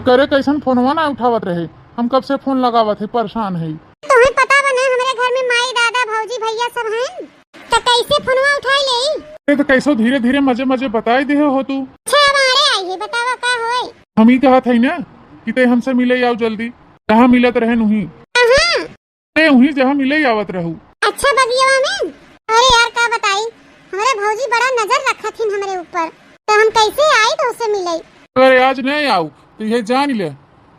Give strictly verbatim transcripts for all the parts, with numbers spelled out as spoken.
करे कइसन फोनवा ना उठावत रहे, हम कब से फोन लगावत है, परेशान है। तोहे पता बा ना, हमरे घर में माई, दादा, भौजी, भैया सब हैं, त कइसे फोनवा उठाई लेई? अरे तो कइसो धीरे धीरे मजे मजे बताई देहे हो तू। अच्छा, अब आरे आई है, बतावा का होई? हम ही कहत है ना कि ते हमसे मिले आओ जल्दी, कहाँ मिलत रहे नुही? कहाँ? ते उहीं जहाँ मिले ही आवत रहू। अच्छा बगियावा में? अरे यार का बताई, हमरे भौजी बड़ा नजर रखत हिन हमरे ऊपर, तो हम कैसे आई तोहसे मिले? अगर आज नहीं आऊ तो ये जान ले।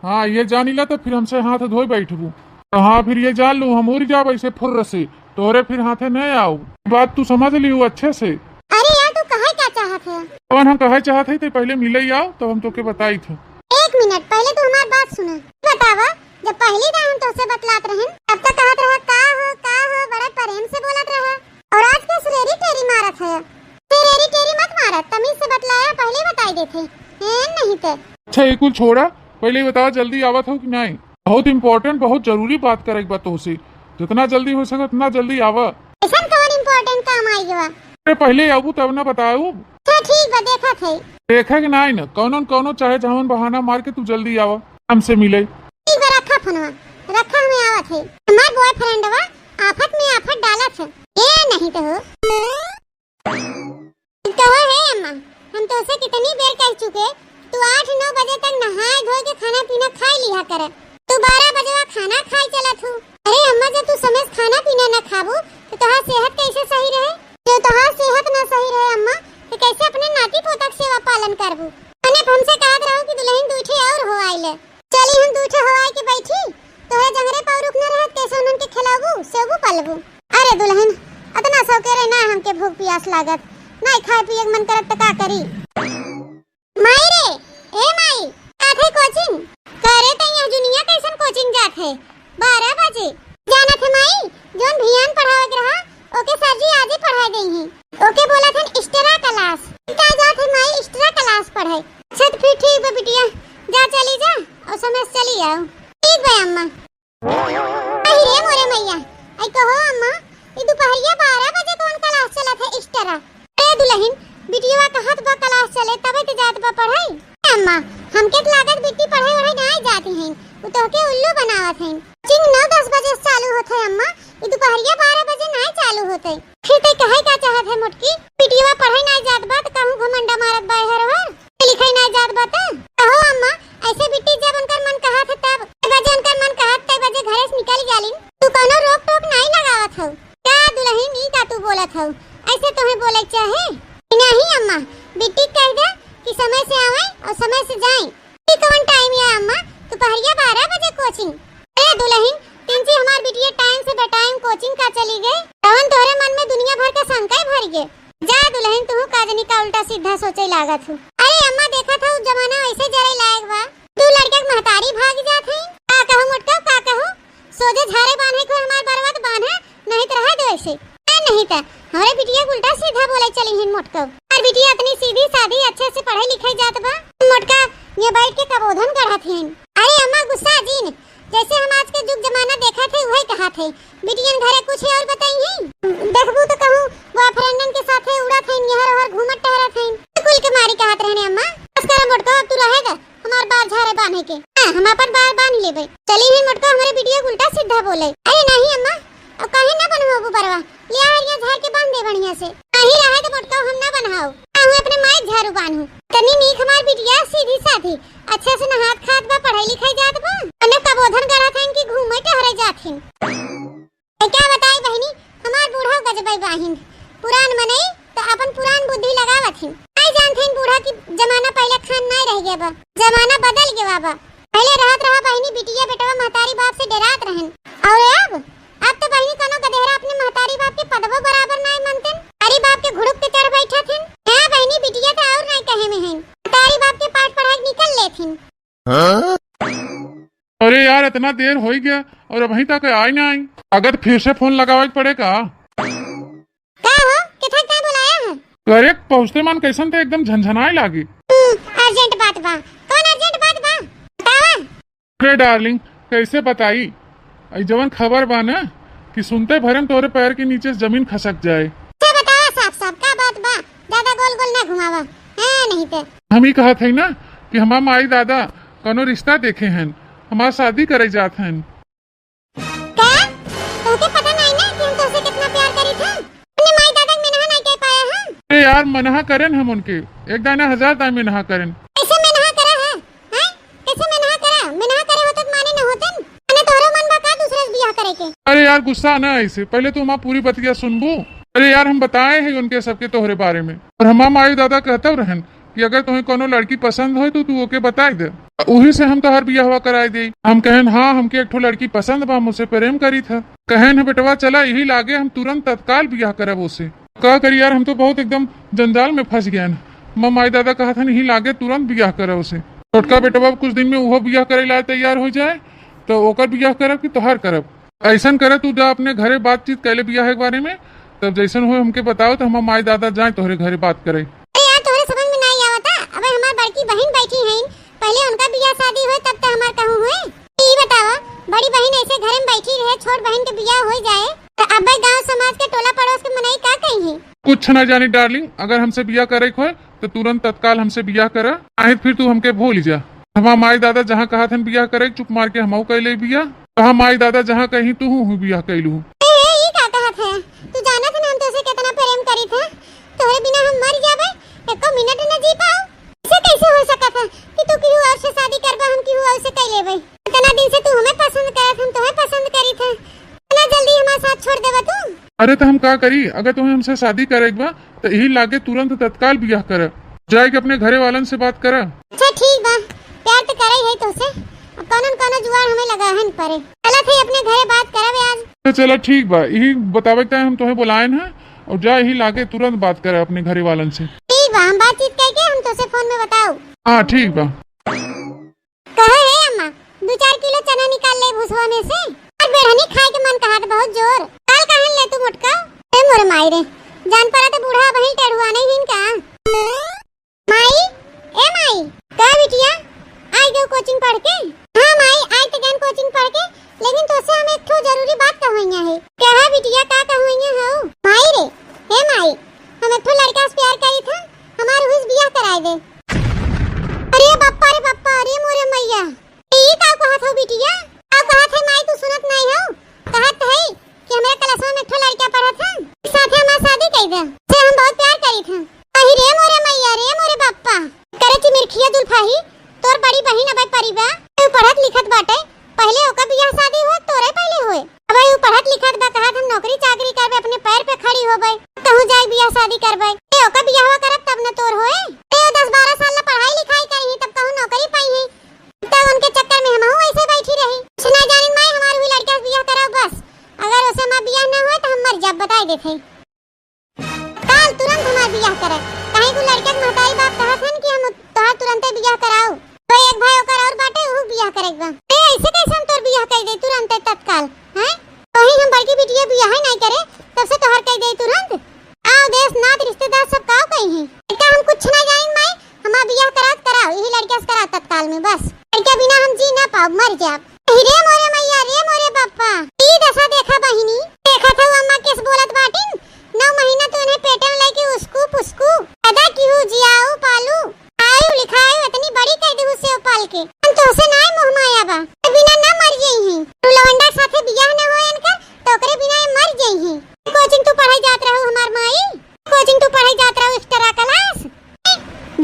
हाँ, ये जान ले तो फिर हमसे हाथ धोए बैठबू। तो हाँ, फिर ये जान लू हम उड़ जाब ऐसे फुर्र से, तोहरे फिर हाथे नहीं आऊ। बात तू समझ लियो अच्छे से। अरे यार तू कहे क्या चाहत है? अपन हम कहे चाहत है तो पहले मिले ही आओ तो हम तोके बताई थे। एक मिनट, पहले तू हमार बात सुना। बतावा, जब पहली बार हम तोहसे बतलात रहन, तब तो कहत रहा, "का हो, का हो?" बड़ा प्रेम से बोलत रहा। और आज के सुरेरी टेरी मारत है। सुरेरी टेरी मत मारत, तमीज से बतलाया, पहले बताई देते। हैं, नहीं ते। अच्छा, ये कुल छोड़ा, पहले ये बतावा, जल्दी आवत हो कि नहीं? बहुत important, बहुत जरूरी बात करे के बा तोहसे। जितना जल्दी हो सके, उतना जल्दी आवा। ऐसन कौन important काम आई गवा? अरे, पहले आबू तब ना बताऊ। अच्छा, ठीक बा, देखत है। देखे के नाई न, कौनो न कौनो चाहे जवन बहाना मार के तू जल्दी आवा, हमसे मिले। ठीक बा, रखा फोनवा, रखा, हमें आवत है। हमार boyfriend वा आफत में आफत डालत है। ए नहीं तो हो। कहो हे अम्मा, हम तोसे कितनी बेर कह चुके, तू आठ नौ बजे तक नहाए धोए के खाना पीना खाई लिहा करे। तू बारह बजवा खाना खाई चलत हूँ। अरे अम्मा, जब तू समय से खाना पीना न खाबू, तो तोहार सेहत कैसे सही रहे? जो तोहार सेहत न सही रहे अम्मा, तो कैसे अपने नाती पोता के सेवा पालन करबू? अने हमसे कहत रहो कि दुल्हन दू ठे और हो आइले। चली हम दू ठे हो आए के बैठी, तोहरे जंगरे पाँव रुक न रहत, कैसे उन्हन के खिलाबू, सेबू पालबू? अरे दुल्हन, अतना सौकेरे ना हमके भूख पियास लागत, ना खाए पिए के मन करत त का करी? माई रे, ए माई, जात है कोचिंग? करे त यहाँ जुनिया कैसन कोचिंग जात है? बारह बजे। जानत है माई, जौन भियान पढ़ावे के रहा, ओके सर जी आज ही पढ़ाए गई हैं। ओके बोलत हन extra class। का जात है माई extra class पढ़ाई? अच्छा तो फिर ठीक बा बिटिया, जा चली जा और समय से चली आओ। ठीक बा अम्मा। अरे रे मोरे मैया, आई कहो अम्मा, ई दुपहरिया बारह बजे कौन class चलत है extra? ए दुल्हन, बिटिया कहत बा class चले तबे तो जात बा पढ़ाई। अम्मा, हमके तो लागत बिट्टी पढ़े वढ़े नाई जाती हैं, वो तोहके उल्लू बनावत हैं। कोचिंग नौ दस बजे से चालू होत है अम्मा, ई दुपहरिया बारह बजे नाई चालू होत है। फिर ते कहे का चाहत है मोटकी? बिटिया पढ़े नाई जात बा त कहूँ घमंडा मारत बा हर हर। लिखाई नाई जात बा त? कहो अम्मा, ऐसे बिट्टी जब उनकर मन कहत है तब, ते बजे उनकर मन कहत ते बजे घरे से निकल जालिन। तू कौनो रोक टोक नाई लगावत हौ। का दुल्हन ई का तू बोलत हौ? ऐसे तोहे बोले के चाहे? नहीं अम्मा, बिट्टी कह दे कि समय से आवे और समय से जाए। ई कवन time या अम्मा? दुपहरिया बारह बजे कोचिंग। ए दुल्हन, तिनची हमार बिटिया time से बेटाइम कोचिंग का चली गई? तवन तोहरे मन में दुनिया भर का शंका ही भर गए। जा दुल्हन, तू का जनी का उल्टा सीधा सोचे लागत हूँ। अरे अम्मा, देखत हौ जमाना ऐसे जरे लायक बा। दू लड़के के महतारी भाग जात है। का कहू मोटका, का कहू? सोझे झारे बान्हे को हमार बरवा त बान्हे, नहीं त रहे दो ऐसे। आ, नहीं त हमरे बिटिया के उल्टा सीधा बोले चली हिन मोटका। और बिटिया इतनी सीधी सादी, अच्छे से पढ़े लिखे जात बा। मोटका ये बैठ के कबोधन गढ़त हिन। अरे अम्मा गुस्सा जिन, जैसे हम आज के जुग जमाना देखत है वही कहत है। बिटियन घरे कुछ और बताई है। देखबू तो कहूँ boyfriendन के साथे उड़त है, यहाँ और घूमत टहरत है। कुल के मारी कहत रहने अम्मा। बस करा मोटका, अब तू रहेगा। हमार बार झारे बान्हे के। हाँ, हम अपन बार बांध लेबे। चली ही मोटका हमरे बिटिया के उल्टा सीधा बोले। अरे नहीं अम्मा, अब काहे ना बनवाबू बरवा? लिया हरिया झार के बांध दे बढ़िया से। नहीं रहे तो मोटका हम ना बनवाओ। आहू अपने माई झारू बांधू। तनी नीक हमार बिटिया सीधी साधी, अच्छे से नहात खात बा, पढ़ाई लिखाई जात बा। अने कबोधन गढ़त है इनकी घूमे टहरे जात हिन। ए, क्या बताई बहिनी, हमार बूढ़ा गजबई बाहिन। पुरान मनई त अपन पुरान बुद्धि लगावत हिन। नाई जानत हिन बूढ़ा की जमाना पहले खान नाई रह गया बा, जमाना बदल गया बा। पहले रहत रहा बहिनी बिटिया बेटवा महतारी बाप से डरात रहन, और अब, अब तो बहिनी कोनो गधेरा अपने महतारी बाप के पदवो बराबर नाई मनतिन। अरे बाप के घुड़ुक पे चढ़ बैठत हिन। हाँ बहिनी बिटिया तो और नाई कहे में हिन, महतारी बाप के पाठ पढ़ाई निकल लेथिन। हाँ? अरे यार, इतना देर हो ही गया और अभी तक आए ना आई। अगर फिर से फोन लगावे के पड़े का? का हो? किथा का बुलाया है? अरे, पहुँचते मन कैसन थे, एकदम झनझनाए लागे। हम्म, urgent बात बा। कौन urgent बात बा? बतावा। अरे darling, कैसे बताई? आई जवन खबर बा ना कि सुनते भरम तोरे पैर के नीचे से जमीन खसक जाए। अच्छा बतावा साफ साफ, का बात बा? ज्यादा गोल गोल ना घुमावा। हाँ, नहीं तो। हम ही कहत है ना कि हमार माई दादा कौनो रिश्ता देखे हन, हमार शादी करे जात हन। का? तोहके पता नाई ना कि हम तोहसे कितना प्यार करी था? अपने माई दादा के मेनहा नाई कह पाया हम। अरे यार, मनहा करेन हम उनके, एक दाई ना हजार दाई मेनहा करेन। कैसे मेनहा करा है? हैं? कैसे मेनहा करा? मेनहा करे होते तो माने न होते न। माने तोहरो मन बा का दूसरे से बियाह करे के? अरे यार, गुस्सा ना ऐसे, पहले तू हमार पूरी बतिया सुनबू। अरे यार, हम बताए हैं उनके सबके तोहरे बारे में, और हमार माई दादा कहते रहन कि अगर तुम्हें कोनो लड़की पसंद होए तो तू ओके बताई दे। उही से हम तोहार बियाहवा कराई देई। हम कहन, "हाँ, हमके एक ठो लड़की पसंद बा, हम उसे प्रेम करी था।" कहन, "है बेटवा, चला यही लागे, हम तुरंत तत्काल बियाह करब ओसे।" का करी यार, हम तो बहुत एकदम जंजाल में फंस गए हैं। हमार माई दादा कहत हन, "यही लागे तुरंत बियाह करब ओसे।" छोटका बेटवा कुछ दिन में उहो बियाह करे ला तैयार हो जाए, तो ओकर बियाह करब कि तोहार करब? ऐसन करे, तू जा अपने घरे बातचीत कैले बियाह के बारे में, तब जैसन होए हमके बताओ, तो हमार माई दादा जाए तोहरे घरे बात करे। अरे यार, तोहरे समझ में नाई आवता। अबे हमार बड़की बहिन बैठी हईन, पहले उनका बियाह शादी होए तब तो हमार कहूँ होए। ई बतावा, बड़ी बहिन ऐसे घरे में बैठी रहे, छोट बहिन के बियाह हो जाए, तो अबे गांव समाज के टोला पड़ोस के मनई का कही है? कुछ ना जानी डार्लिंग, अगर हमसे बियाह करे के होए तो तुरंत तत्काल हमसे बियाह करा, नहीं फिर तू हमके भूल जा। हमार माई दादा जहाँ कहत हन बियाह करे, चुप मार के हमहू कैले बियाह। तो हम माई दादा जहाँ कहीं तू हूँ बियाह कैलू। ए, ए, ई का कहत है? तू जानत है ना हम तोसे कितना प्रेम करी थे। तोहरे बिना हम मर जाबे, एको मिनट न जी पाओ। ऐसे कैसे हो सकत है कि तू केहू और से शादी करबा, हम केहू और से कर लेबे? इतना दिन से तू हमें पसंद करत, हम तोहे पसंद करी थे। इतना जल्दी हमारे साथ छोड़ देबा तू? अरे तो हम का करी, अगर तुम्हें हमसे शादी करे के बा तो यही लागे तुरंत तत्काल बियाह कर, जाए के अपने घरे वालन से बात करा। अच्छा ठीक बा, प्यार तो करे है तोसे, अब कौनो न कौनो जुआर हमें लगा है न परे। चलत है अपने घरे बात करब आज। तो चला ठीक बा, यही बतावे के हम तुम्हें बुलाए हैं, और जा यही लागे तुरंत बात करे अपने घरे वालन से। ठीक बा, हम बातचीत करके हम तोसे फोन में बताऊ। हाँ ठीक बा। कहे हे अम्मा, दू चार किलो चना निकाल ले भुसवा में से। आज बेरहनी खाए के मन कहत बहुत जोर। काल कहन ले तू मोटका। ए मोर माई रे, जान पड़ा तो बूढ़ा बहिन टेढ़ुआ नहीं हिन का? माई, ए माई, का बिटिया, आई गयो कोचिंग पढ़ के? हाँ माई, आई तो गन कोचिंग पढ़ के, लेकिन तोसे हम एक ठो जरूरी बात कहवैया है। कहा बिटिया, का कहवैया हो? माई रे, हे माई, हम एक ठो लड़का से प्यार करी था, हमार उहिस बियाह कराए दे। अरे बप्पा रे बप्पा, अरे मोरे मैया, ई का कहत हो बिटिया? का कहत है माई, तू सुनत नहीं हो? कहत है कि हमरे क्लासवा में एक ठो लड़का पढ़त है, साथे हमार शादी कई दे, से हम बहुत प्यार करी था। अहि रे मोरे मैया, रे मोरे बप्पा, करे चिमिरखिया दुल्फाही, तोर बड़ी बहिन अबे परी बा, उ पढ़त लिखत बाटे, पहले ओकर बियाह शादी होए, तोरे पहले होए। अब उ पढ़त लिखत बा, कहत हम नौकरी चाकरी करबे, अपने पैर पे खड़ी होबे, कहूँ जाए बियाह शादी करबे। ए, ओकर बियाहवा करब तब न तोर होए। ए, उ दस बारह साल ला पढ़ाई लिखाई करी, तब कहूँ नौकरी पाई है। तब उनके चक्कर में हमहू ऐसे बैठी रही। कुछ ना जानिन माई, हमार हुई लड़का से बियाह कराओ बस। अगर ओसे हमार बियाह ना होए तो हम मर जाब, बताई देत है। काल तुरंत हमार बियाह करे। काहे को लड़का के महतारी बाप कहत हन कि हम तोहार तुरंते बियाह कराऊ। तो एक भाई ओकर और बाटे, उहू बियाह करे के बा। ए, ऐसे कैसे हम तोर बियाह कर दे तुरंते तत्काल? हैं? कहीं हम बड़की बिटिया बियाह ही नहीं करे, तब से तोहार कर दे तुरंत। आओ देश नात रिश्तेदार सब काव कही हैं। इतना हम कुछ ना जानिन माई, हमार बियाह करात कराओ, यही लड़का से कराओ तत्काल में बस। लड़का बिना हम जी ना पाओ, मर जाब। अहि रे मोरे मैया, रे मोरे बप्पा, ई दशा देखा बहिनी, देखत हऊ अम्मा केस बोलत बाटिन, नौ महीना तू इन्हें पेटे में लेके उसकू पुसकू, पैदा किहू, जियाऊ पालू, आयु लिखायु इतनी बड़ी कर दिहू से पाल के। हम तोहसे नाय मोह माया बा, तो बिना ना मर जाई हैं। तू लवंडा के साथे बियाह ना होए इनका, तो ओकरे बिना ये मर जाई हैं। कोचिंग तू पढ़े जात रहू हमार माई, कोचिंग तू पढ़े जात रहू extra class।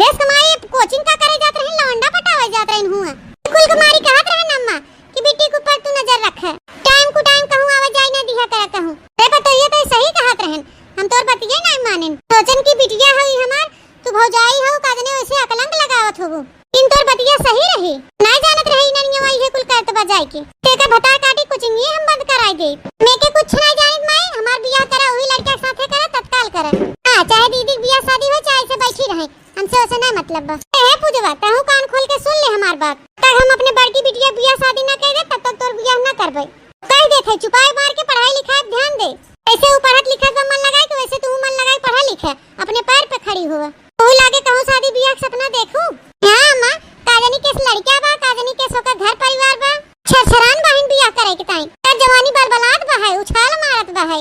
देश कमाए कोचिंग का करे जात रहे, लवंडा पटावे जात रहे हुआ। कुल कुमारी कहत रहे अम्मा कि बिट्टी के ऊपर तू नजर रख, time को time कहूँ आवा जाए ना दिया करा कहूँ। अरे पर तो ये तो सही कहत रहन, हम तोर बतिये ना मानिन। सोचन की बिटिया हई हमार, तू भौजाई हऊ, का जने वैसे अकलंक लगावत होबू। इन तोर बतिया सही रही, ना जानत रहे इननिया वही है कुल करत बजाए के। तेकर भतार काटी कोचिंग ये हम बंद कराई दे। मैं के कुछ ना जानित माई, हमार बियाह करा वही लड़का के साथे करा, तत्काल करा। हाँ, चाहे दीदी के बियाह शादी हो, चाहे से बैठी रहे। हमसे ओसे ना मतलब बा। ए, हे पूजवा, तहू कान खोल के सुन ले हमार बात। तक हम अपने बड़की बिटिया बियाह शादी ना कर दे, तब तक तोर बियाह ना करबे। कह देत है, चुपाई मार के पढ़ाई लिखाई पे ध्यान दे। ऐसे उ पढ़त लिखत बा मन लगाए, तो वैसे तू मन लगाए पढ़ा लिखा, अपने पैर पे खड़ी हुआ। तू लागे कहूँ शादी बियाह के सपना देखू। हाँ अम्मा, का जानी केस लड़का बा, का जानी केस ओकर घर परिवार बा। छरछरान बहिन बियाह करे के ताई। तेर जवानी बलबलात बा है, उछाल मारत बा है।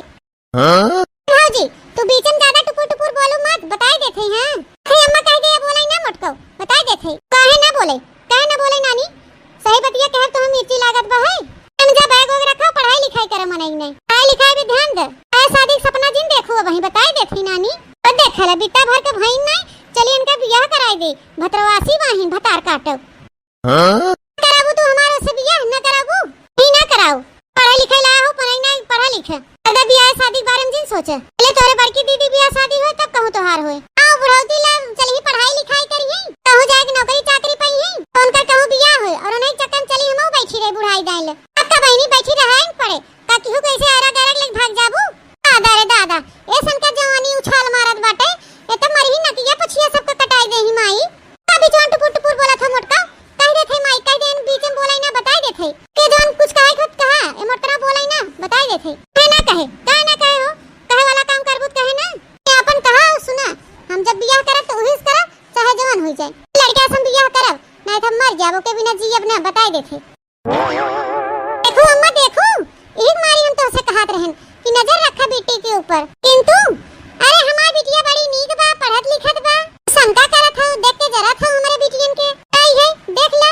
हाँ? भौजी, तू बीच में ज्यादा टुपुर टुपुर बोलू मत, बताई देत हई, हाँ? हे अम्मा कह दे, बोले ना मोटको, बताई देत हई। काहे ना बोले? काहे ना बोले नानी? सही बतिया कहे तो हम मिर्ची लागत बा है। हम जा बैग वैग रखा, पढ़ाई लिखाई करे मनई नहीं। पढ़ाई लिखाई भी ध्यान दे। आए शादी के सपना जिन देखू, अब वहीं बताई देथी नानी। तो देख ले, बित्ता भर के भइन नहीं, चली इनका बियाह कराई दे। भतरवासी बाहिन, भतार काटो। हाँ? कराबू तू हमारे से बियाह, न कराबू? ही ना कराऊ। पढ़ाई लिखाई लाया हो, पढ़ाई नहीं, पढ़ा लिखा। अगर बियाह शादी के बारे में जिन सोचे। पहले तोरे बड़की दीदी बियाह शादी होए, तब कहूँ तोहार होए। आओ बुढ़ौती ला, चल ही पढ़ाई लिखाई करिए, कहूँ जाके नौकरी चाकरी पाई है, तो उनका कहूँ बियाह होए और उन्हीं चक्कर में चली हमहू बैठी रही बुढ़ाई दाई ले। अब का बहिनी बैठी रहा इन पड़े, का केहू कैसे आरा गैरक लेके भाग जाबू? दादा रे दादा, ए सन का जवानी उछाल मारत बाटे, ए तो मरही नकिया पछिया सबका कटाई देही माई। अभी जौन टुपुर टुपुर बोलत है मोटका, कह देथे माई, कह देन बीच में बोलाई ना, बताई देथे। के जौन कुछ कहे खुद कहा, ए मोटकरा बोलाई ना, बताई देथे। कहे ना कहे, कहे ना कहे हो, कहे वाला काम करबू त कहे ना। ए अपन कहा हो सुना, हम जब बियाह करब तो उहिस करब, चाहे जौन होई जाए। लड़का से हम बियाह करब, नहीं तो हम मर जाबो के बिना जीयब ना, बताई देथे। देखू अम्मा, देखू, यही मारी हम तोहसे कहत रहन कि नजर रखा बेटी के ऊपर। किंतु अरे हमार बिटिया बड़ी नीक बा, पढ़त लिखत बा, शंका करत हौ, देख के जरत हौ हमरे बिटियन के। आई है, देख ला।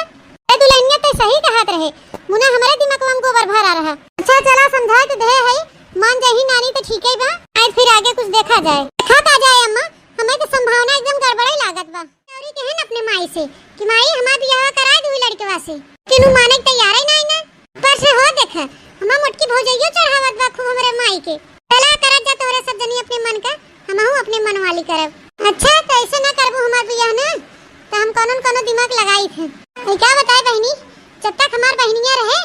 ए दुल्हनिया तो सही कहत रहे, मुना हमरे दिमागवा में गोबर भरा रहा। अच्छा चला, समझाई तो दे है, मान जाही नानी तो ठीक है बा, आज फिर आगे कुछ देखा जाए। देखा का जाए अम्मा, हमें तो संभावना एकदम गड़बड़े लागत बा। गौरी कहे न अपने माई से कि माई हमार बियाह करा दू लड़कवा से, किनु माने के तैयार ही नहीं ना। पर से हो देख, हमार मोटकी भौजइयो चढ़ावत बा खूब हमरे माई के। चला करत जा तोहरे सब जनी अपने मन का, हमहू अपने मन वाली करब। अच्छा तो ऐसे ना करबू हमार बियाह ना, तो हम कौनो न कौनो दिमाग लगाई थे। अरे क्या बताए बहिनी, जब तक हमार बहिनिया रहे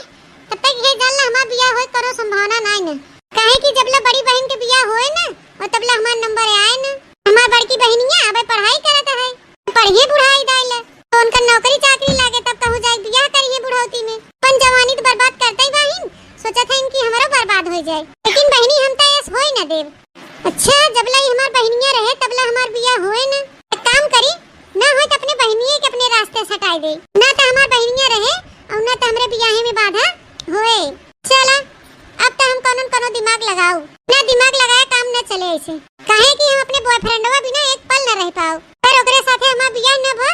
तब तक ये जान ला हमार बियाह होए कौनो संभावना नहीं ना, काहे कि जब ला बड़ी बहन के बियाह होए ना और तब ला हमार नंबर आए ना। हमार बड़की बहिनिया अबे पढ़ाई करत है, पढ़िए बुढ़ाई दाई ले, तो उनका नौकरी चाकरी लागे तब कहूँ जाए बियाह करिए बुढ़ौती में। अपन जवानी तो बर्बाद करते ही बाहिन, सोचत है इनकी हमरो बर्बाद हो जाए, लेकिन बहिनी हम तो ऐस होए ना देव। अच्छा जब ला हमार बहिनिया रहे तब ला हमार बियाह होए ना। एक काम करी, ना होए तो अपने बहिनिये के अपने रास्ते से हटाई दे, ना तो हमार बहिनिया रहे और ना तो हमरे बियाहे में बाधा होए। चला, अब तो हम कौनो न कौनो दिमाग लगाऊ। ना दिमाग लगाए काम न चले ऐसे। काहे कि हम अपने बॉयफ्रेंडवा बिना एक पल न रह पाओ। पर ओकरे साथे हमार बियाह न भा,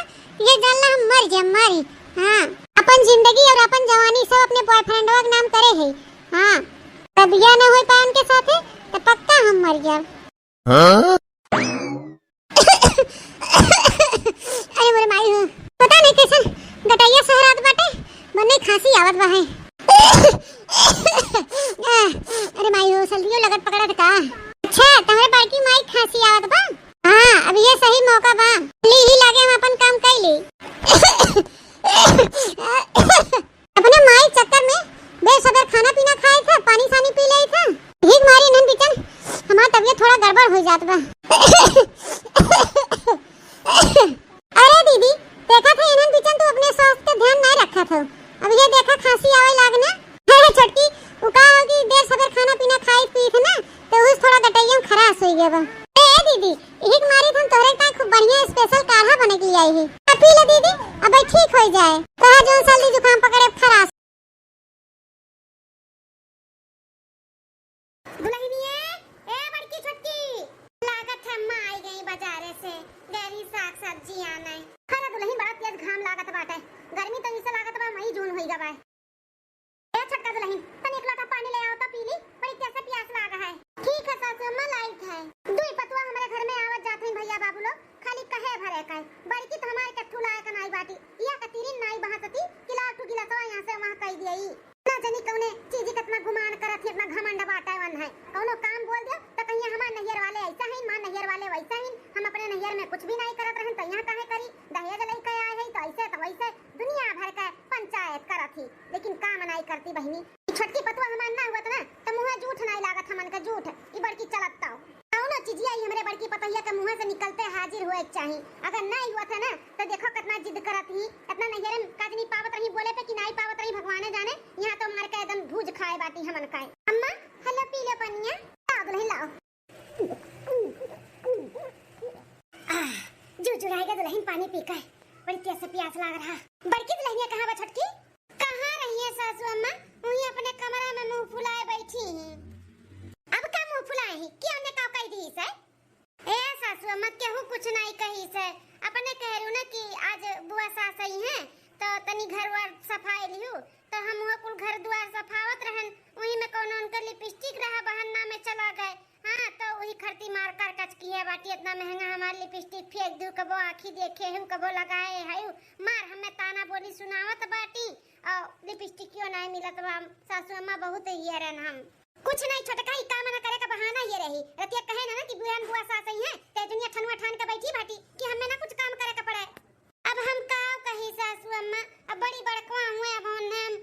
ये जान ला हम मर जाए, मरी। हाँ, अपन जिंदगी और अपन जवानी सब अपने बॉयफ्रेंडवा के नाम करे है। हाँ, तब बियाह न हो पाए उनके साथे, तो पक्का हम मर जाए। हाँ? अरे मोरे माई हो, पता नहीं कैसन गटैया सहरात बाटे, मने खांसी आवत बा है। अरे माई हो, सर्दियों लगत पकड़त का? अच्छा, तोहरे बड़की माई खांसी आवत बा? हाँ, अब ये सही मौका बा, ली ही लागे हम अपन काम कई ली। अपने माई चक्कर में बेर सबेर खाना पीना खाए था, पानी सानी पी ले था। भीख मारी इन्हन बिचन हमार तबीयत थोड़ा गड़बड़ हो जात बा। अरे दीदी, देखा था इन्हन बिचन तू अपने स्वास्थ्य का ध्यान नहीं रखा था। अब ये देखा खांसी आवे लाग ना। अरे छोटकी, उ का हो कि देर सबेर खाना पीना खाई पी थे ना, तो उस थोड़ा गटैया में खराश हो गया बा। ए, ए दीदी, यही के मारी हम तोहरे ताई खूब बढ़िया special काढ़ा बने के लिए आई है। आ पी ले दीदी, अब ठीक हो जाए। कहा जौन सर्दी जुकाम पकड़े खराश। दुल्हनिया, ए बड़की छोटकी, लागत है अम्मा आई गई बाजारे से, गैरी साग सब्जी आने। अरे दुल्हन, बड़ा तेज घाम लागत बाटे, गर्मी तो इसे लागत बा मई जून होई गवा। ए छोटका दुल्हन, तनी एक लोटा पानी ले आओ तो पी ली, बड़ी तेज से प्यास लाग है। ठीक है सासू अम्मा, लाइत है। दुई पतुआ हमरे घर में आवत जात हैं भैया बाबू लोग, खाली कहे भरे का। बड़की तो हमारे कट्ठू लायक नाई बाटी, या कतीरिन नाई बहासती कि लाओ ठू गिलासवा यहाँ से वहाँ कई दिया। ना जानी कौने चीजी कितना गुमान करत ही, इतना घमंड बाटे वन है। कौनो काम बोल दिया तो कहिए हमार नैहर वाले ऐसा है, हमार नैहर वाले वैसा है, हम अपने नैहर में कुछ भी नहीं करत रहन तो यहाँ काहे करी, दहेज लेके आए है तो ऐसे तो वैसे, दुनिया भर के पंचायत करत ही, लेकिन काम नाई करती बहिनी। ई छोटकी पतुआ हमार ना हुअत ना, त मुँहे जूठ नाई लागत हमन के जूठ। ई बड़की चलत ताऊ। कौनो चीजिया ई हमरे बड़की पतोहिया के मुँहे से निकलते हाजिर होए के चाही। अगर नाई हुअत है ना, त देखो कितना जिद करत ही। इतना नैहरे में काज नहीं पावत रही बोले पे कि नाई पावत रही, भगवाने जाने। यहाँ तो मार के एकदम भूज खाए बाटी हमन का। अम्मा, हेलो, पी लो पनिया। लाओ दुल्हन, लाओ। आह, जुरजुराए के दुल्हन पानी पी के, बड़ी तेज से प्यास लाग रहा। बड़की दुल्हनिया कहाँ बा छोटकी? कहाँ रही है सासू अम्मा? वहीं अपने कमरा में मुँह फुलाए बैठी ही। अब का मुँह फुलाए ही? क्यों ने का कह दी से? ए सासू अम्मा, केहू कुछ नहीं कही से। अपने कह रही ना कि आज बुआ सास आई हैं, तो तो तनी घर वर सफाई लिहू, तो हम वो कुल घर दुआर सफावत रहन, वही में कौनो उनके लिपस्टिक रहा बहन्ना में चला गए। हाँ, तो वही खरती मार कर कच किहे बाटी, इतना महंगा हमार लिपस्टिक फेंक दू, कबो आँखी देखे हूँ, कबो लगाए हूँ, मार हमें ताना बोली सुनावत बाटी, और लिपस्टिकियो नहीं मिलत बा। सासू अम्मा बहुत हियरन हम। कुछ नहीं छोटका, ई काम न करे का बहाना ये रही। रतिया कहे ना, ना कि बुआ, बुआ सास आई हैं, ते दुनिया ठनुआ ठान के बैठी बाटी कि हमें ना कुछ काम करे के पड़े। अब हम का कही सासू अम्मा, अब बड़ी बड़कवा हुए, अब उन्हें हम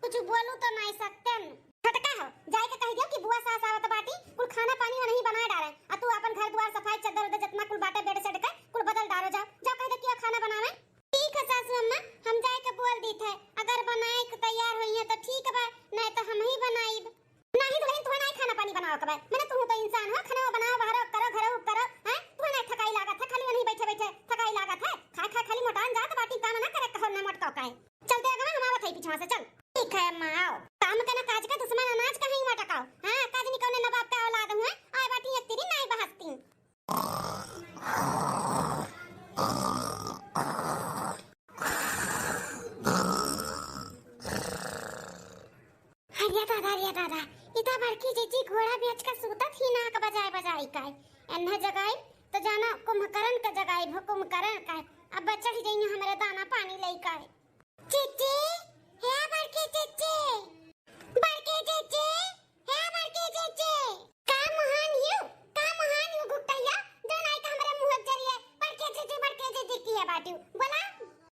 कुछ बोलू तो नहीं सकते न। छोटका हो, जाए के कह दियो कि बुआ सास आवत बाटी, कुल खाना पानी वहीं बनाए डारे, आ तू अपन घर दुआर सफाई चद्दर उद्दर जितना कुल बाटे बेड सेड के कुल बदल डारो, जाओ, जाओ कह दे कि खाना बनावे। ठीक है सासू अम्मा, हम जाए के बोल दीत है, अगर बनाए के तैयार होई है तो ठीक बा, नहीं तो हम ही बनाइब। नहीं दुल्हन, तुहे नहीं खाना पानी बनावे के बा, मने तू तो इंसान हो, खाना बनाओ, बाहर करो, घर करो, हैं? तुहे नहीं थकाई लागत है, खाली वहीं बैठे बैठे थकाई लागत है, खाए खाए खाली मोटान जात बाटी, काम ना करे कहो ना मोटकाओ काहे। चल दे अगवा, हम आवत है पीछवा से, चल। ठीक है अम्मा, आओ। काम के ना काज का दुश्मन अनाज का ही मटकाओ। हाँ, काज नहीं कौने नवाब का औलाद हुए, आए बाटी एक तिरी नहीं बहसती। अरे दादा, अरे दादा, इता बड़की जीजी घोड़ा बेच के सूतत ही नाक बजाए बजाए का। एन्हे जगाई तो जाना कुंभकर्ण के जगाई हो, कुंभकर्ण का। अब चढ़ जाइए हमरे दाना पानी लई का। जीजी, हे बड़की जीजी, बड़की जीजी, हे बड़की जीजी। का महान यू, का महान यू घुघुटैया, जौन आई के हमरे मुँह के जरिए बड़की जीजी, बड़की जीजी किहे बाटिउ, बोला।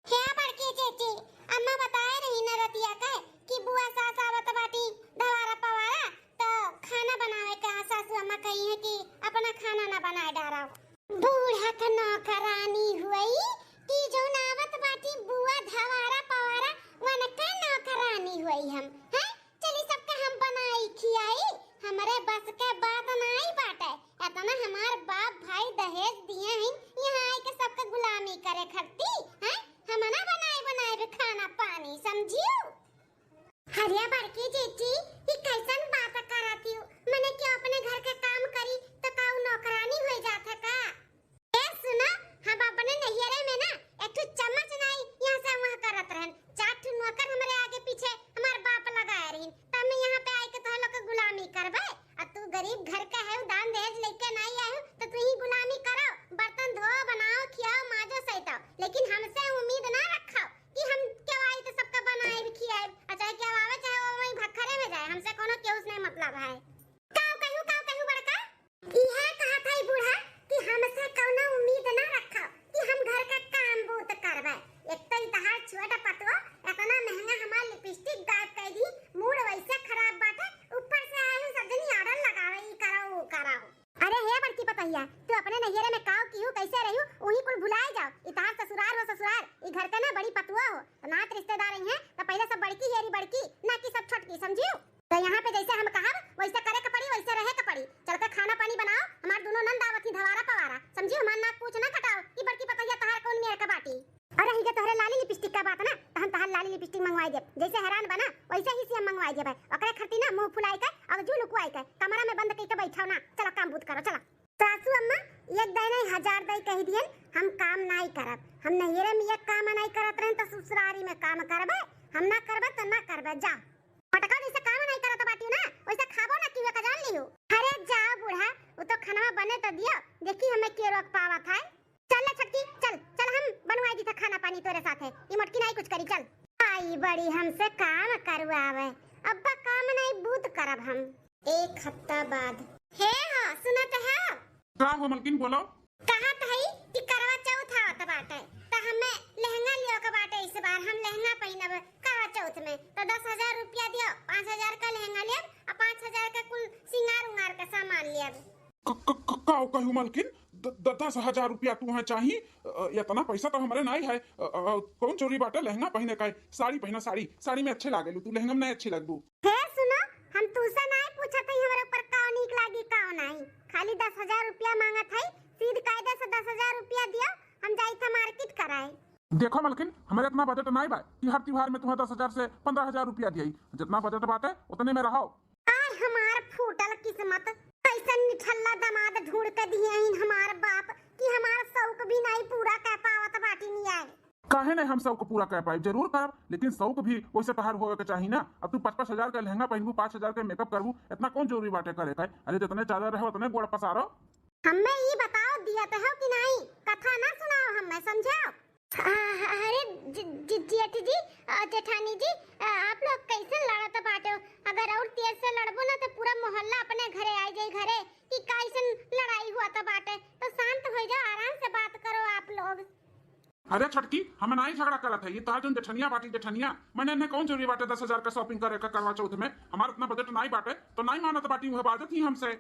हे बड़की जीजी, अम्मा बताए रही न रतिया के कि बुआ सास आवत बाटी धवारा पवारा, तो खाना बनावे का सासू अम्मा कही है कि अपना खाना ना बनाए डारा। बूढ़ा के नौकरानी हुई कि जौन आवत बाटी बुआ धवारा पवारा, वनके नौकरानी हुई हम, हैं? चली सबके हम बनाई खियाई, हमरे बस के बात नाई बाटे। एतना हमार बाप भाई दहेज दिए हैं, यहाँ आई के सबके गुलामी करे खरती, हैं? हम ना बनाए बनाए खाना पानी, समझियो? अरे बड़की जीजी, ई कैसन बात करत हियो? मने क्यों अपने घर के काम करी तो का उ नौकरानी हो जात है का? ए सुनो, हम अपने नैहरे में ना एक ठो चम्मच नाई यहाँ से वहाँ करत रहन, चार ठो नौकर हमरे आगे पीछे हमार बाप लगाए रहिन, तब मैं यहाँ पे आए के तोह लोग के गुलामी करबे? आ तू गरीब घर का है, दान दहेज लेके नाई आए हो, तो तू ही गुलामी करो, बर्तन धो, बनाओ, खियाओ, माजो, सैताओ, लेकिन हमसे उम्मीद ना रखो कि हम केहू आई तो सबका बनाए भी खियाए, आ चाहे केहू आवे चाहे वो वहीं भखरे में जाए, हमसे कोनो केहू से नहीं मतलब है। काऊ कहू, काऊ कहू बड़का? इहे कहत हई बूढ़ा कि हमसे कौनो उम्मीद ना रखो कि हम घर का काम बूत करबे। एक तो ई तहार छोट पतुआ इतना महंगा हमार लिपस्टिक गायब कर दी, मूड वैसे खराब बाटे, ऊपर से आए हो सब जनी आर्डर लगावे, ई करो, वो करो। अरे हे बड़की पतोहिया, तू अपने नैहरे में काव किहू, कैसे रहू, वही कुल भुलाए जाओ। ई तहार ससुरार हो ससुरार, ई घर का ना बड़ी पतुआ हो, तो नात रिश्तेदार आई हैं, तो पहले सब बड़की हेरी बड़की, ना कि सब छोटकी, समझियो? तो यहाँ पे जैसे हम कहब, वैसे करे के पड़ी, वैसे रहे के पड़ी। चल के खाना पानी बनाओ, हमार दोनों नंद आवत ही धवारा पवारा, समझी? हमार नाक पूछ ना कटाओ कि बड़की पतोहिया तहार कौन मेर के बाटी। और रही जे तोहरे लाली लिपस्टिक का बात ना, तो हम तहार लाली लिपस्टिक मंगवाई देब। जैसे हैरान बना, वैसे ही से हम मंगवाई देब। ओकरे खातिर ना मुंह फुलाई के और जू लुकुआई के कमरा में बंद कई के बैठाओ ना। चलो काम बूत करो, चलो। सासू अम्मा, एक दाई नहीं हजार दाई कह दियन, हम काम नाई करब। हम नैहरे में एक काम नाई करत रहन तो ससुरारी में काम करबे, हम ना करबे तो ना करबे, जा। मटका जैसे काम नहीं करत बाटियो ना, वैसे खाबो ना कियो का जान लियो। अरे जाओ बूढ़ा, वो तो खाना बने तो दियो, देखी हमें के रोक पावत है। चल ले छोटकी, चल, चल हम बनवाई दी था खाना पानी तोरे साथे। ये मोटकी नहीं कुछ करी, चल। आई बड़ी हमसे काम करवावे, अब्बा काम नहीं बूत करब हम। एक हफ्ता बाद। हे हो, सुनत हो? का हो मलकिन, बोलो। कहत हई कि करवा चौथ आवत बाटे, त हमें लहंगा लियो के बाटे इस बार, हम लहंगा पहिनब करवा चौथ में। त दस हजार रुपया दियो, पाँच हजार का लहंगा लेब आ पाँच हजार का कुल सिंगार उंगार का सामान लेब। क-, क-, क-, का कहू मलकिन, द-, द-, दस हजार रुपया तुहें चाही? अ, इतना पैसा तो हमरे नाई है। अ, अ, कौन जरूरी बाटे लहंगा पहिने का? साड़ी पहिना, साड़ी, साड़ी में अच्छे लागेलू तू, लहंगा में नहीं अच्छी लगबू। हे सुनो, हम तुसे नाई पूछत हई हमरे ऊपर का नीक लागी का नाई, खाली दस हजार रुपया मांगत हई, सीध कायदे से दस हजार रुपया दियो, हम जाई था मार्केट कराए। देखो मलकिन, हमरे इतना बजट नाई बा कि हर त्योहार में तुम्हें दस हजार से पन्द्रह हजार रुपया दियाई। जितना बजट बाटे उतने में रहो। आय हमार फूटल किस्मत, कैसन निठल्ला दामाद ढूंढ के दिए हईन हमार बाप कि हमार शौक भी नाई पूरा कर पावत बाटी नियाय। काहे नहीं हम शौक पूरा कर पाई? जरूर करब, लेकिन शौक भी वैसे तहार होवे के चाही ना। अब तू पाँच पाँच हजार के लहंगा पहनबू, पाँच हजार के मेकअप करबू, इतना कौन जरूरी बाटे करे का? अरे जितने चादर रहे उतने गोड़ पसारो। हम्मे ई बताओ दियत हो कि नहीं, कथा ना सुनाओ हम्मे, समझाओ। आ, अरे जि-, जि-, जेठ जी, आ, जेठानी जी, आ, आप लोग कैसे लड़त बाटे? अगर और तेज से लड़बो ना तो पूरा मोहल्ला अपने घरे आ जाई घरे कि कैसन लड़ाई हुआ तो बाटे। तो शांत हो जाओ, आराम से बात करो आप लोग। अरे छोटकी, हम नाई झगड़ा करत है, ये तहार जौन जेठनिया बाटी जेठनिया, मैंने इन्हें कौन जरूरी बाटे दस हजार का शॉपिंग करे का करवा चौथ में? हमार उतना बजट नाई बाटे, तो नाई मानत बाटी, वह बाजत ही हमसे।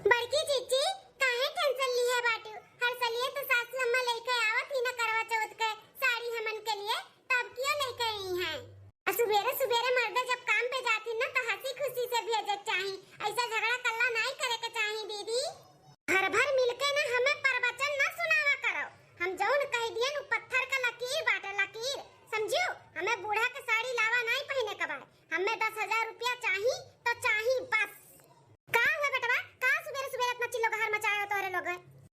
बड़की जीजी, काहे टेंशन लिए बाटू? हर सलिए तो सासू अम्मा लेके आवत ही ना करवा चौथ के साड़ी हमन के लिए, तब क्यों लेके आई हैं? आ सुबेरे सुबेरे मर्दे जब काम पे जाती ना तो हंसी खुशी से भेजे के चाही, ऐसा झगड़ा कल्ला नाई करे के चाही दीदी। घर भर मिलके ना हमें प्रवचन ना सुनावा करो, हम जौन कह दियन उ पत्थर का लकीर बाटे लकीर, समझियो? हमें बूढ़ा के साड़ी लावा नाई पहने के बाद, हमें दस हजार रुपया चाही तो चाही बस। का हुआ बेटवा, का सुबेरे सुबेरे इतना चिल्लो गहार मचाए हो तोहरे लोग?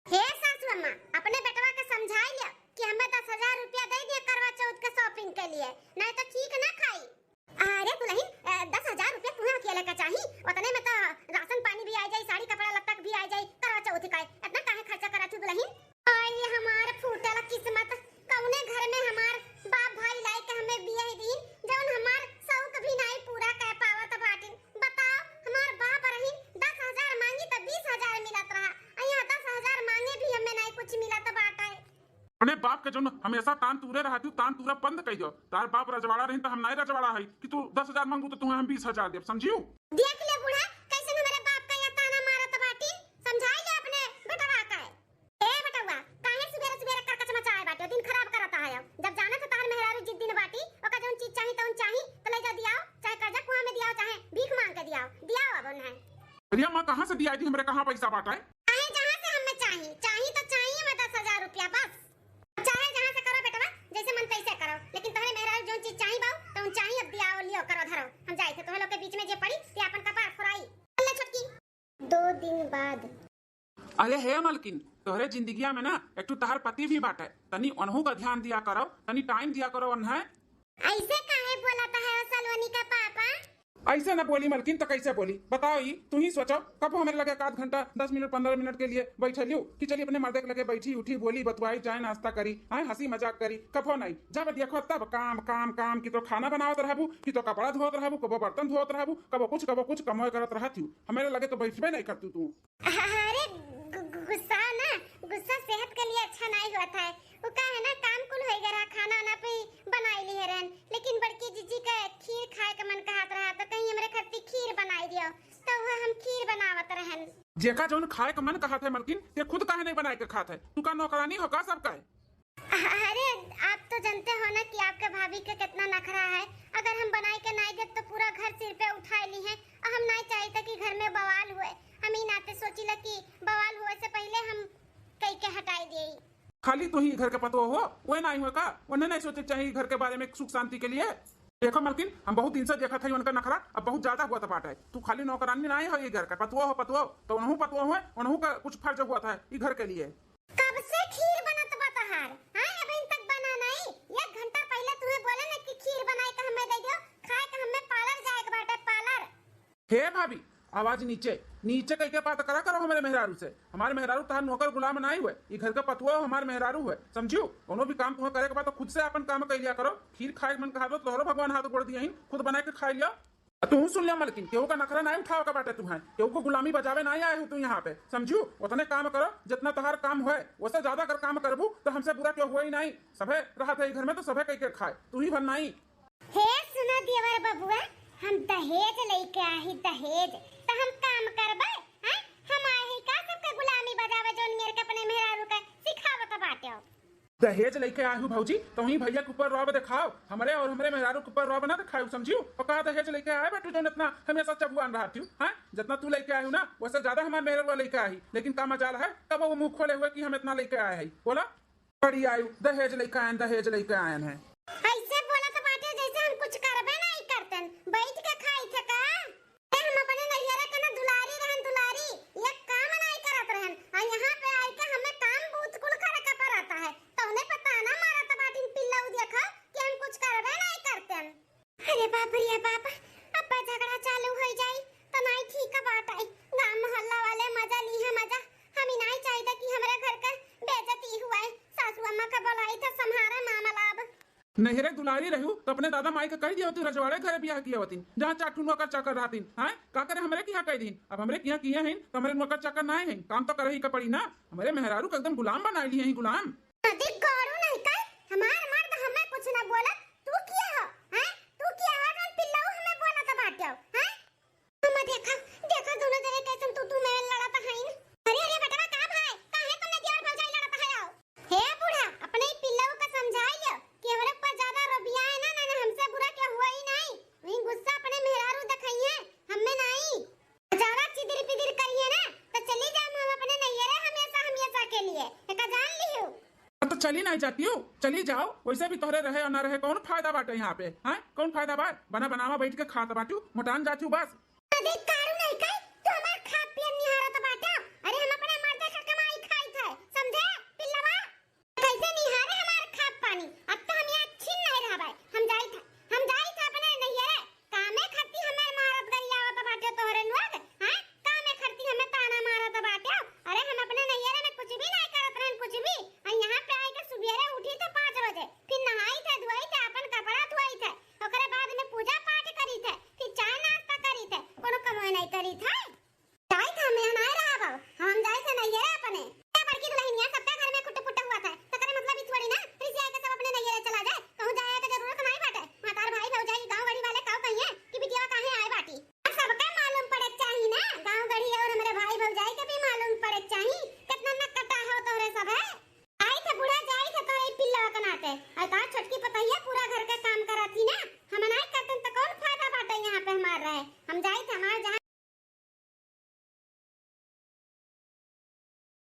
हे सासू अम्मा, अपने बेटवा के समझाई लिया कि हमें दस हजार रुपया दे दिया करवा चौथ के शॉपिंग के लिए, नहीं तो चीख ना खाई। अरे दुल्हन, अ, दस हजार रुपया तुम्हें अकेले का चाही, उतने में तो राशन पानी भी आ जाई, साड़ी कपड़ा लत्ता भी आ जाई, करवा चौथ का इतना काहे खर्चा करत हो दुल्हन? आई हमार फूटल किस्मत, कौने घर में हमार बाप भाई लाई के हमें बियाह दीन, जौन हमार शौक भी नाई पूरा कर पावत बाटिन। बताओ, हमार बाप रहीन दस हजार मांगी तो बीस हजार मिलत रहा, आ यहाँ दस हजार मांगे भी हमें नाई कुछ मिलत बाटे। अपने बाप के जौन हमेशा तान तूरे रहती, तान तूरा बंद कर दो। तार बाप रजवाड़ा रहीन तो हम नाई रजवाड़ा है कि तू दस हजार मांगू तो तुम्हें हम बीस हजार देब, समझियो? देख ले बूढ़ा, कैसन हमारे बाप का यह ताना मारत बाटी, समझाई ले अपने बेटवा का। ए बेटवा, काहे सुबेरे सुबेरे करकच मचाए बाटे, दिन खराब करत आयो। जब जानत तार मेहरारू जिद दिन बाटी, ओका जौन चीज चाही तौन चाही, तो ले जा दियाओ, चाहे कर्जा कुआं में दियाओ, चाहे भीख मांग के दियाओ, दियाओ अब उन्हें। अरे अम्मा, कहाँ से दिया दी, हमरे कहाँ पैसा बाटा है? चाहे जहाँ से हमें चाही, चाही तो चाही हमें दस हजार रुपया बस। चाहे जहाँ से करो बेटवा, जैसे मन तैसे करो, लेकिन तोहरे मेहरारू जौन चीज चाही बाऊ, तौन चाही, अब दियाओ, लियो, करो, धरो, हम जाए थे, तोहरे लोग के बीच में जे पड़ी, ते अपन कपार फोराई। ले छोटकी। दो दिन बाद। अरे हे मलकिन, तोहरे जिंदगिया में ना एक ठो तहार पति भी बाटे, तनी ओनहू का ध्यान दिया करो, तनी टाइम दिया करो ओन्हे। ऐसे काहे बोलत है ओ सलोनी का पापा? ऐसे ना बोली मलकिन, तो कैसे बोली बताओ? ई तू ही सोचो, कब हमरे लगे एक आध घंटा, दस मिनट, पन्द्रह मिनट के लिए बैठे लियो कि चली अपने मर्दे के लगे बैठी उठी, बोली बतुआई, चाय नाश्ता करी, आए हंसी मजाक करी, कबो नहीं। जब देखो तब काम काम काम, कि तो खाना बनावत रहबू, कि तो कपड़ा धोत रहबू, कबो बर्तन धोत रहबू, कबो कुछ कबो कुछ कमोए करत रहत हूँ। हमरे लगे तो बैठबे नहीं करतू तू। अरे गु-, गु-, गुस्सा ना, गुस्सा सेहत के लिए अच्छा नहीं होता है। वो का है ना, काम कुल हो गया रहा, खाना वाना भी बनाई ली रहन, लेकिन बड़की जीजी का खीर खाए का मन कहत रहा, तो कहीं हमरे खातिर खीर बनाई दियो, तो वो हम खीर बनावत रहन। जेका जौन खाए का मन कहत है मलकिन, ते खुद काहे नहीं बनाए के खात है? तू का नौकरानी हो का सबका है? अरे, आप तो जानते हो ना कि आपके भाभी के कितना नखरा है। अगर हम बनाई के नाई देब तो पूरा घर सिर पे उठाए ली है। और हम नाई चाहिए था कि घर में बवाल हुए। हम ई नाते सोचिला कि बवाल हुए से पहले हम कई के हटाई देई। खाली तू ही घर के पतोह हो, वह नाई हुए का? उन्हें नहीं सोचे चाहिए घर के बारे में सुख शांति के लिए? देखो मलकिन, हम बहुत दिन से देखत हई उनका नखरा, अब बहुत ज्यादा हुआ था बाटे। तू खाली नौकरानी नाई हो ये घर का, पतोह हो पतोह, तो उनहू पतोह हुए, उनहू का कुछ फर्ज हुआ था ये घर के लिए। कब से खीर बनत बा तहार? हाँ, अबहिन तक बना नहीं। एक घंटा पहले तुम्हें बोले ना कि खीर बनाए के हमें दे दियो, खाए के हमें पार्लर जाए के बाटे, पार्लर। हे भाभी, आवाज नीचे, नीचे कह के बात करा करो हमारे मेहरारू से। हमारे मेहरारू तहार नौकर गुलाम नहीं हुए, ई घर का पतुआ हमारे मेहरारू हुए, समझियो? कोनो भी काम तुम्हें करे के बाद तो खुद से अपन काम कर लिया करो। खीर खाए के मन कहा दो, तोहरो भगवान हाथ गोड़ दिए ही, खुद बनाए के खा लियो। आ तू सुन लिया मलकिन, केहू का नखरा नहीं उठावे का बाटे तुम्हें, केहू को गुलामी बजावे नहीं आए हो तू यहाँ पे, समझू? उतने काम करो जितना तोहार काम होए, वैसे ज्यादा अगर काम करबू तो हमसे बुरा क्यों हुआ ही नहीं। सभे रहत है घर में तो सभे कह के खाए, तू ही भर नहीं। हे सुनो देवर बबुआ, हम दहेज लेके आही दहेज, तो हम काम करबे? हैं? हम आए ही का सबके गुलामी बजावे जौन मेर के अपने मेहरारू के सिखावत बाटे हो? दहेज लेके आए हो भौजी, तो ही भैया के ऊपर रौब दिखाओ, हमरे और हमरे मेहरारू के ऊपर रौब ना दिखाओ, समझियो? और का दहेज लेके आए बेटू, जौन इतना हमेशा चबुआन रहती हो, हाँ? जितना तू लेके आए हो ना, वैसे ज्यादा हमार मेहरारू लेके आई, लेकिन का मजाल है, कब वो मुंह खोले हुए कि हम इतना लेके आए हैं, बोला? बड़ी आयु, दहेज लेके आयन, दहेज लेके आयन है। ऐसे बोलत बाटे जैसे हम कुछ करबे नहीं करतन, बैठ के खाई थे का? ए, हम अपने नैहरे के ना दुलारी रहन, दुलारी, एक काम नहीं करत रहन, और यहाँ पे आइके हमें काम बहुत कुल करे के पड़ता है, तो उन्हें पता ना मारत बाटिन पिल्लऊ ए बाप रे बाप, अब झगड़ा चालू होइ जाई त नाई ठीक बाटे। गांव मोहल्ला वाले मजा ली है मजा। हम ही नाई चाहिए कि हमरे घर का बेइज्जती हुआ है। सासू अम्मा का बुलाई था, संभारा मामला अब। नैहरे दुलारी रहू तो अपने दादा माई का कह दिया होती, रजवाड़े घरे बियाह किया होती, जहाँ चार ठू नौकर चाकर रहतीन। हैं, का करे हमरे किहाँ कह दीन? अब हमरे किहाँ किए हैं तो हमरे नौकर चाकर नाई हैं, काम तो करही का पड़ी ना। हमरे मेहरारू का एकदम गुलाम बनाई लिए हैं, गुलाम। अधिक गौरू नहीं कर, हमार मर्द हमें कुछ ना बोला, तू किया हो? हैं, तू किया हो? जौन पिल्लऊ हमें बोला तो बाटे हो, हैं? अम्मा देखा, देखा दोनों जने कैसन तू तू में लड़त हईन। अरे, अरे बेटवा, का भाई, काहे तुमने दिया और भौजाई लड़त है हो? हे बूढ़ा, अपने ही पिल्लऊ का समझाई लियो कि हमरे ऊपर ज्यादा रोबिया है ना, ना, ना, हमसे बुरा क्या हुआ ही नहीं। वही गुस्सा अपने मेहरारू दिखाई है, हमें नहीं। ज्यादा चिदिर पिदिर करिए ना, तो चली जाए हम अपने नैहरे हमेशा, हमेशा के लिए। एका जान लियो। हाँ, तो चली नहीं जाती हूँ, चली जाओ। वैसे भी तोहरे रहे और ना रहे, कौन फायदा बाटे यहाँ पे? हाँ, कौन फायदा बा? बना बनावा बैठ के खात बाटू, मोटान जाचू बस। अधिक कारू नहीं कही, तू हमार खात पियत निहारत बाटा। अरे, हम अपने मर्दे का कमाई खाई थे, समझे पिल्लवा? कैसे निहारे हमार खात पानी? अब तो हम यहाँ छिन नहीं रहबे। हम जाई था, हम जाई था अपने नैहरे। कामे खाती हमें मारत गरियावत बाटे तोहरे लोग, हैं? कामे खाती हमें ताना मारत बाटे? अरे, हम अपने नैहरे में कुछ भी नहीं करत रहन, कुछ भी। आ यहाँ पे आई के सुबेरे उठी थे पाँच बजे, फिर नहाई थे, धोई थे, अपन कपड़ा धोई थे, ओकरे बाद में पूजा पाठ करी थे, फिर चाय नाश्ता करी थे, कोनो कमाई नहीं करी थे। जाई थे, हम यहाँ नहीं रहब, हम जाई थे नैहरे अपने। ए बड़की दुल्हनिया, सबका घर में खुट्ट पुट्ट हुआ था, तो करे मतलब ई थोड़ी ना रिसिया के सब अपने नैहरे चला जाए। कहूँ जाए के जरूरत नहीं बाटे। मातार भाई भौजाई गाँव गढ़ी वाले काऊ कहिए कि बिटिया काहे आए बाटी। अब सबका मालूम पड़े के चाही ना, गाँव गढ़ी और हमरे भाई भौजाई के भी मालूम पड़े के चाही। कितना नकटा हो तोहरे सब है। आई थे बूढ़ा, जाई थे तोहरे ई पिल्लवा के नाते। और तोहर छोटकी पतोहिया पूरा घर का काम करत ही ना, हम नहीं करते तो कौन फायदा बाटे यहाँ पे हमार रहे। हम जाई थे, हमार जहाँ